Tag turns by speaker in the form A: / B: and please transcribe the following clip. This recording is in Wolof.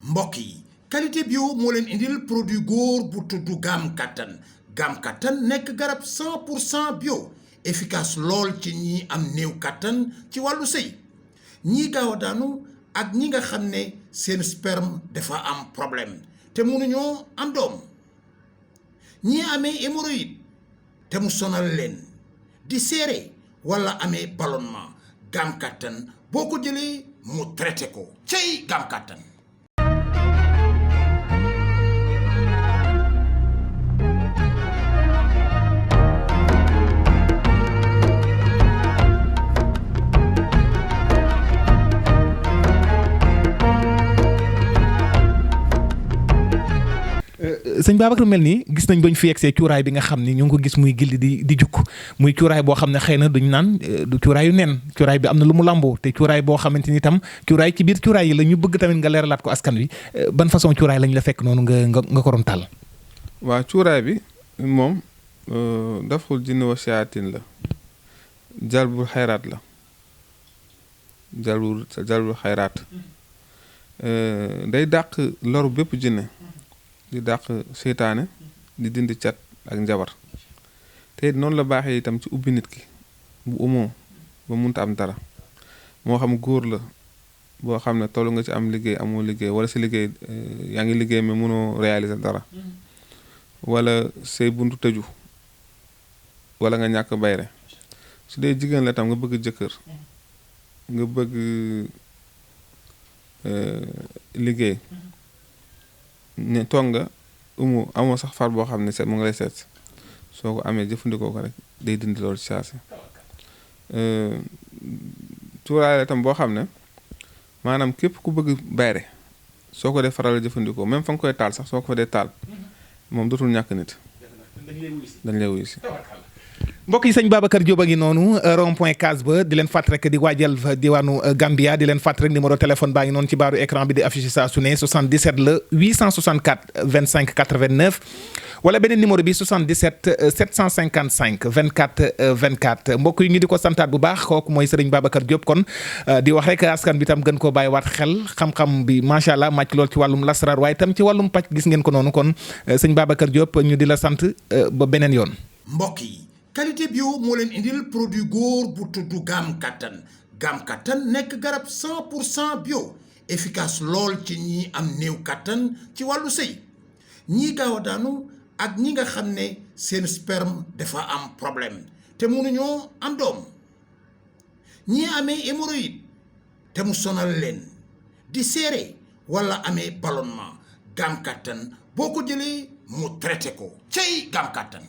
A: mbokk yi qualité bio moo leen indil produit góor bu tudd gaam kattan nekk garab 100% bio efficace lool ci ñi am néew kattan ci wàllu sëy ñii gaaw a daanu ak ñi nga xam ne seen sperme dafa am problème te mënuñoo am doom ñii amee hémorroïde te mu sonal leen di seere wala amee ballonnement gaam kattan boo ko jëlee mu traité ko cey gaam kattan.
B: sëñ Babacar mel nii gis nañ bañ fi yegsee cuuraay bi nga xam ni ñu ngi ko gis muy gilli di jukk muy cuuraay boo xam ne xëy na duñ naan du cuuraayu nen cuuraay bi am na lu mu làmboo te cuuraay boo xamante ni tam cuuraay ci biir cuuraay yi la ñu bëgg tamit nga leeralaat ko askan wi ban façon cuuraay lañ la fekk noonu nga ko doon tàll.
C: waaw cuuraay bi moom daful jinne wa seyaatin la jalbul xayraat la jalbul xayraat day dàq loru bépp jinne di dàq seytaane di dindi cat ak njabar te noonu la baaxee itam ci ubbi nit ki bu umoo ba munta am dara moo xam góor la boo xam ne tollu nga ci am liggéey amoo liggéey wala si liggéey yaa ngi liggéey mais mënoo réaliser dara wala say buntu tëju wala nga ñàkk bayre su dee jigéen la tam nga bëgg jëkkër nga bëgg liggéey ne toog nga amoo sax far boo xam ne mu nga lay seet soo ko amee jëfandikoo ko rek day dindi loolu ci saasi cuuraay la tam boo xam ne maanaam képp ku bëgg bayre soo ko dee faral jëfandikoo même fa nga koy taal sax soo ko fa dee taal moom dootul ñàkk nit dañ lay wuyu si
B: mbokk yi sëñ Babacar Diop a ngi noonu rond point case ba di leen fàtt rek di waajal diwaanu Gambia di leen fàtt rek numéro téléphone baa ngi noonu ci baaru écran bi di affiché saa su ne 77 la 864 25 89 wala beneen numéro bi 77 755 24 24 mbokk yi ñu di ko santaat bu baax kooku mooy sëriñ Babacar Diop kon di wax rek askan bi tam gën koo bàyyiwaat xel xam-xam bi macha allah màcc lool ci wàllum lasaraar waaye tam ci wàllum pàcc gis ngeen ko noonu kon sëñ Babacar Diop ñu di la sant ba beneen yoon.
A: mbokk yi qualité bio moo leen indil produit góor bu tudd gaam kattan nekk garab 100% bio efficace lool ci ñi am néew kattan ci wàllu sëy ñii gaaw a daanu ak ñi nga xam ne seen sperme dafa am problème te mënuñoo am doom ñii amee hémorroïde te mu sonal leen di seere wala amee ballonnement gaam kattan boo ko jëlee mu traité ko cey gaam kattan.